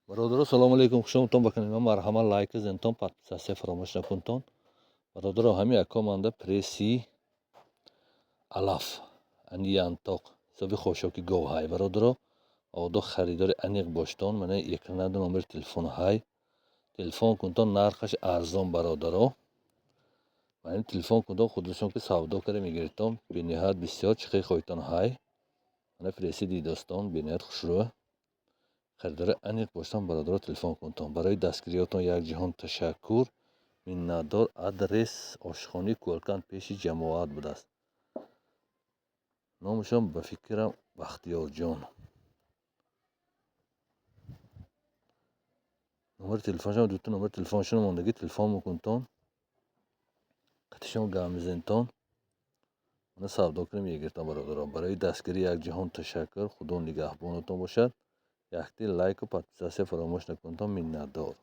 Бародаро, салому алейкум, хушомадтон ба канали ман. Марҳамат, лайк зентон, подписаться фаромӯш накунтон. Бародаро, ҳамин акко манда пресси алаф ани янтоқ ҳисоби хошоки гов ҳай. Бародаро, одо харидори аниқ боштон, мана экранада номери телефон ҳай, телефон кунтон, нархаш арзон. Бародаро, мана телефон кунтон, худашон ки савдо карда мегиритон. Бениҳоят бисёр чӣ хел хоҳитон ҳай. Мана пресси дидостон, бениҳоят хушрӯ. Харидори аниқ боштон, бародаро, телефон кунтон. Барои дастгириётон як ҷаҳон ташаккур, миннатдор. Адрес: ошхонаи Кӯлкан, пеши ҷамоат будааст. Номашон, ба фикрам, Бахтиёрҷон. Номери телефоншон, дута номери телефоншон мондагӣ, телефон мекунтон, қатишон гап мезанитон, мана савдо кунем, мегиртон. Бародаро, барои дастгирӣ як ҷаҳон ташаккур. Худо нигаҳбонатон бошад. Якти лайку подписаться фаромӯш накунтон. Миннатдор.